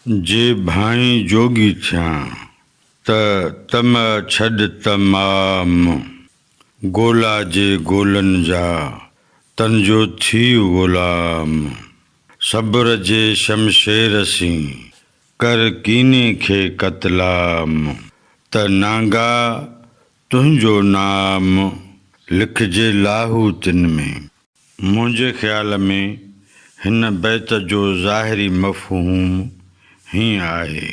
جي ڀانئين جوڳي ٿيان، ته طمع ڇڏ تمام. گولا جي گولن جا، تن جو ٿيء غلام. صبر جي شمشير سين، ڪر ڪيني کي قتلام. ته نانگا تنهنجو نام، لکجي لاهوتن ۾. منهنجي خيال ۾ هن بيت جو ظاهري مفهوم هيئن آهي،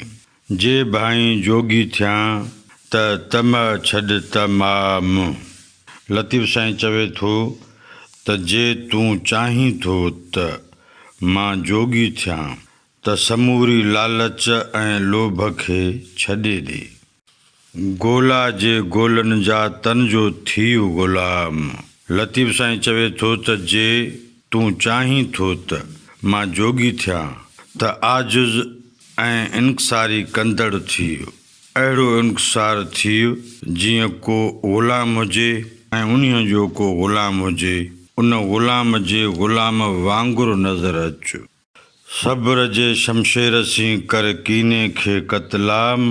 جي ڀانئين جوڳي ٿيان ته طمع ڇڏ تمام. لطيف سائين چوي ٿو ته جي تون چاهين ٿو ته مان جوڳي ٿيان ته سموري لالچ ۽ لوڀ کي ڇڏي ڏي. گولا جي گولن جا تن جو ٿيء غلام. لطيف سائين چوي ٿو ته جي تون چاهين ٿو ته مان جوڳي ٿيان ته عاجز ۽ انڪساري ڪندڙ ٿيء. اهڙو انڪسار ٿيء جيئن ڪو غلام هجي ۽ انهيء جو ڪو غلام هجي، ان غلام جي غلام وانگر نظر اچ. صبر جي شمشير سين ڪر ڪيني کي قتلام،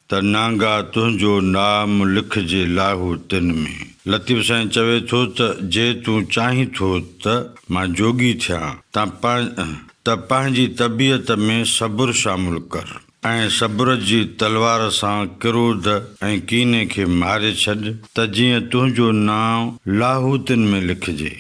ته نانگا تنهنجو نام لکجي لاهوتن ۾. لطيف سائين چوي ٿو ته جي تون چاهين ٿو ته مان جوڳي ٿيان ته پنهنجي طبيعت ۾ صبر شامل ڪر ۽ صبر جي تلوار سان ڪروڌ ۽ ڪيني کي ماري ڇڏ ته جيئن تنهنجو نانء لاهوتن ۾ لکجي.